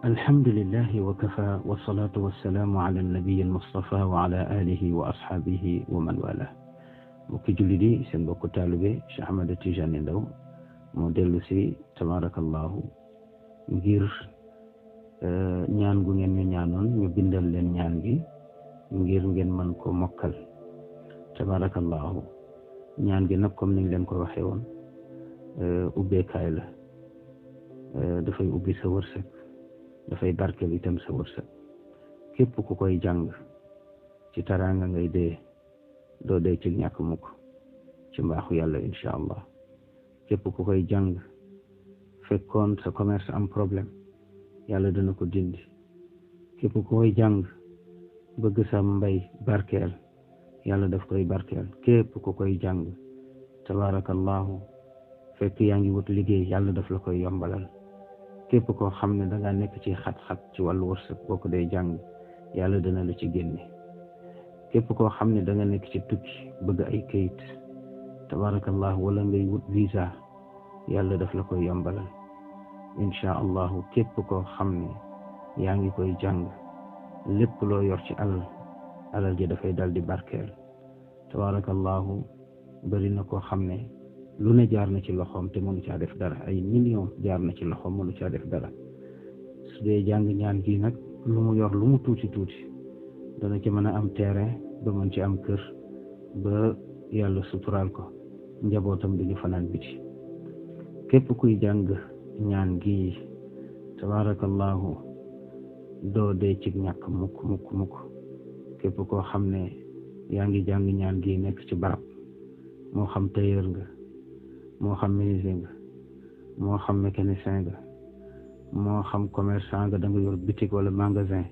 الحمد لله وكفى والصلاة والسلام على النبي المصطفى وعلى آله وأصحابه ومن والاه. mbokki jullit yi seen mbokku taalibe Cheikh Ahmed Tidiane Ndao moo dellu si tabarakallahu ngir ñaan gu ngeen ñu ñaanoon ñu bindal leen ñaan gi ngir ngeen mën ko mokkal tabarakallahu. ñaan gi nag comme niñ leen ko waxee woon ubbeekaay la, dafay ubbi sa wërsëg, dafay barkeel itam sa wërsëg. képp ku koy jàng ci taraanga ngay dee, doo dee ci ñàkk mukk ci mbaaxu yàlla incha allah. képp ku koy jàng fekkoon sa commerce am problème, yàlla dana ko dindi. képp ku koy jàng bëgg sa mbay barkeel, yàlla daf koy barkeel. képp ku koy jàng tabarakallahu fekk yaa ngi wut liggéey, yàlla daf la koy yombalal. képp koo xam ne danga nekk ci xat-xat ci wàllu wërsëg, boo ko dee jàng yàlla dana la ci génne. képp koo xam ne danga nekk ci tukki bëgg ay kayit tabarakallah, wala ngay wut visa, yàlla daf la koy yombalal incha allahu. képp koo xam ne yaa ngi koy jàng lépp loo yor ci alal ji dafay dal di barkeel tabarakallahu. bari na koo xam ne lu ne jaar na ci loxoom te mënu caa def dara, ay millions jaar na ci loxoom mënu caa def dara. su dee jàng ñaan gi nag lu mu yor lu mu tuuti tuuti dana ci mën a am terrain, ba mën ci am kër, ba yàlla suturaal ko, njabootam duñu fanaan biti. képp kuy jàng ñaan gi tabarakallahu doo dee ci ñàkk mukk mukk mukk. képp koo xam ne yaa ngi jàng ñaan gi nekk ci barab, moo xam tailleur nga, moo xam menuisier nga, moo xam mécanicien nga, moo xam commerçant nga, da nga yor boutique wala magasin,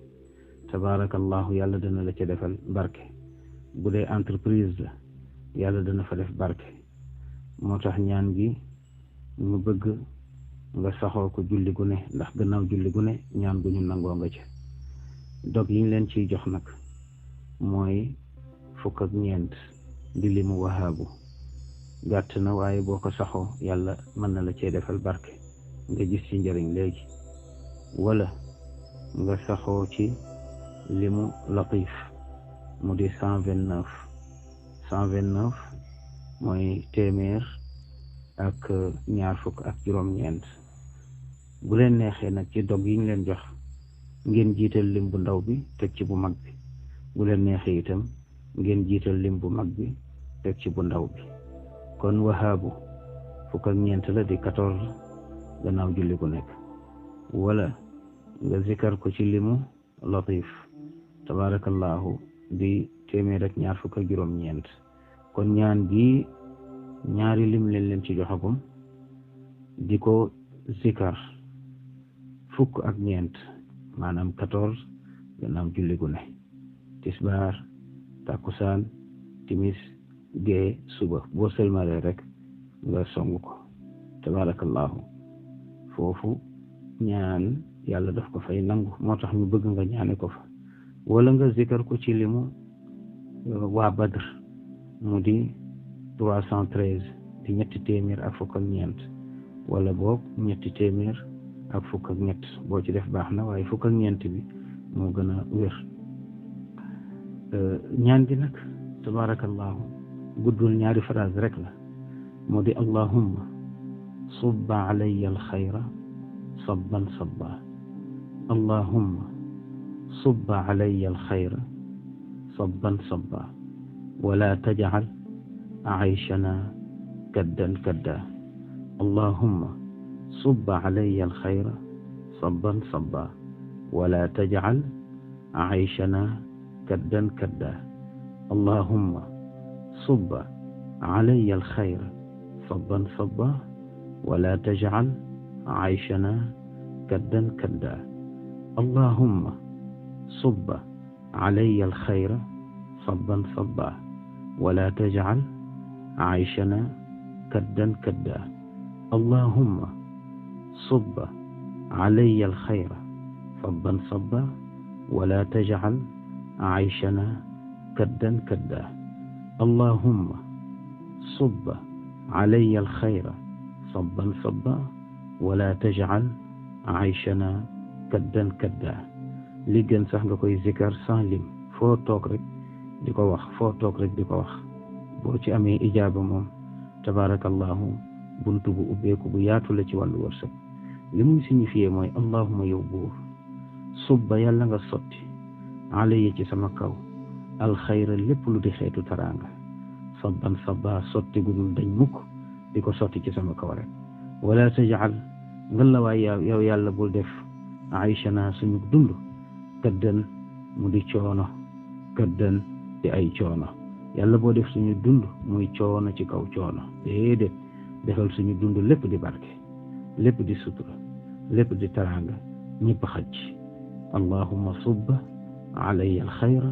tabarakallahu yàlla dana la ca defal barke. bu dee entreprise la, yàlla dana fa def barke. moo tax ñaan gi ñu bëgg nga saxoo ko julli gu ne, ndax gannaaw julli gu ne ñaan gu ñu nangoo nga ca. dog yi ñu leen ciy jox nag mooy 14 di limu wahaabu. gàtt na waaye boo ko saxoo yàlla mën na la cee defal barke, nga gis ci njëriñ léegi. wala nga saxoo ci limu latif mu di 129 mooy téeméer ak ñaar fukk ak juróom-ñeent. bu leen neexee nag ci dog yi ñu leen jox ngeen jiital lim bu ndaw bi teg ci bu mag bi. bu leen neexee itam ngeen jiital lim bu mag bi teg ci bu ndaw bi. kon wahaabu 14 la di 14 gannaaw julli gu nekk. wala nga zikar ko ci limu latif tabarakallahu di téeméer ak ñaar fukk ak juróom-ñeent. kon ñaan gi ñaari lim leen ci joxagum, di ko zikar 14, maanaam 14 gannaaw julli gu ne. tisbaar, takkusaan, timis, gee, suba. boo sëlmalee rek nga songu ko tabarakallahu. foofu ñaan yàlla daf ko fay nangu, moo tax ñu bëgg nga ñaane ko fa. wala nga zikar ko ci limu waa Badr mu di 313 di 300 wala boog 300 boo ci def baax na, waaye 14 bi moo gën a wér. ñaan gi nag tabarakallahu guddul, ñaari phrase rek la. moo di allahumma subba alayya alxayra sabban sabba. allahumma subba alayya alxayra sabban sabba wala tajcal aishana kaddan kadda. allahumma subba alayya alxayra sabban sabba wala tajcal aishana kaddan kadda. allahumma subba alayya alxayra sabban sabba wala tajcal aishana kaddan kadda. allahumma subba alayya alxayra sabban sabba wala tajcal aishana kaddan kadda. allahumma subba alayya alxayra sabban sabba wala tajcal aishana kaddan kadda. allahumma subba alayya alxayra sabban sabba wala tajcal aishana kaddan kadda li gën sax nga koy zikar sans lim foo toog rek di ko wax boo ci amee ijaaba moom tabarakallahu buntu bu ubbeeku bu yaatu la ci wàllu wërsëg li muy signifié mooy allahuma yow buur subba yàlla nga sotti alayya ci sama kaw alxayra lépp lu di xeetu taraanga sabban sabba sotti gudul dañ mukk di ko sotti ci sama kaw rek wala tajal ngalawaay yow yàlla bul def aïchana suñu dund kaddan mu di coono kaddan di ay coono yàlla boo def suñu dund muy coono ci kaw coono déedéet defal suñu dund lépp di barke lépp di sutura lépp di taraanga ñëpp xaj allahumma subba alayya alxayra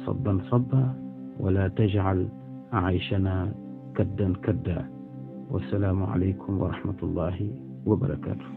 sabban sabba wala tajal aïchana kaddan kadda wassalaamu alaykum wa rahmatullahi wa barakatuh